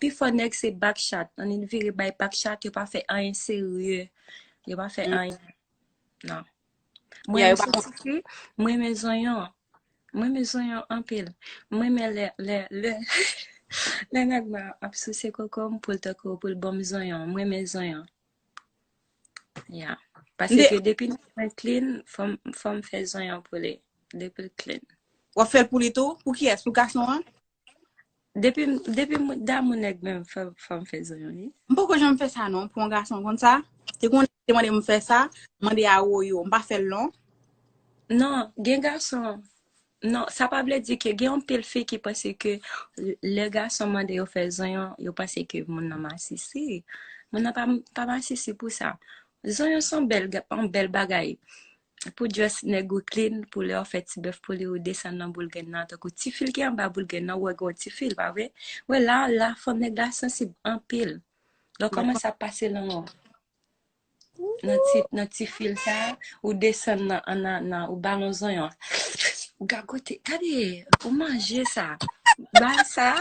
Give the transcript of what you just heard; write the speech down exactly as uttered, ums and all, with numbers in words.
pifò nèg se back chat. Ann vire bay back chat, yo pa fè anyen serye. Yo pa fè anyen. Non. Mwen menm soti fi, mwen renmen zonyon. Mwen renmen zonyon anpil. Mwen renmen lè, lè, lè, lè nèg mwen ap souse koko m pou l tankou, pou l ban m zonyon. Mwen renmen zonyon. Yeah. Paske depi nèg mwen clean, fò m, fò m fè zonyon pou li. Depi l clean. W ap fè l pou li tou? Pou kiyès? Pou gason an? Depi, depi m damou nèg menm, fò, fò m fè zonyon, wi. M poko janm fè sa non, pou yon gason konn sa. Te konn te mande m fè sa, mande a Woyo. M pa fè l non. Non, gen gason. Non, sa pa vle di ke gen yon pil fi ki panse ke lè gason mande yo fè zonyon, yo panse ke moun nan masisi. Moun nan pa, pa masisi pou sa. Zonyon se yon bèl, yon bèl bagay. Pou just nèg ou clean, pou lè w fè ti bèf pou li, ou desann nan boul grenn nan, tankou ti fil ki anba boul grenn nan, ou wè gen yon ti fil, pa vre? Wè la, la, fò nèg la sansib anpil. Lè w kòmanse ap pase lang ou nan ti, nan ti fil sa, ou desann nan, nan, nan, ou balon zonyon. Ou gagote, gade, ou manje sa. Ba sa.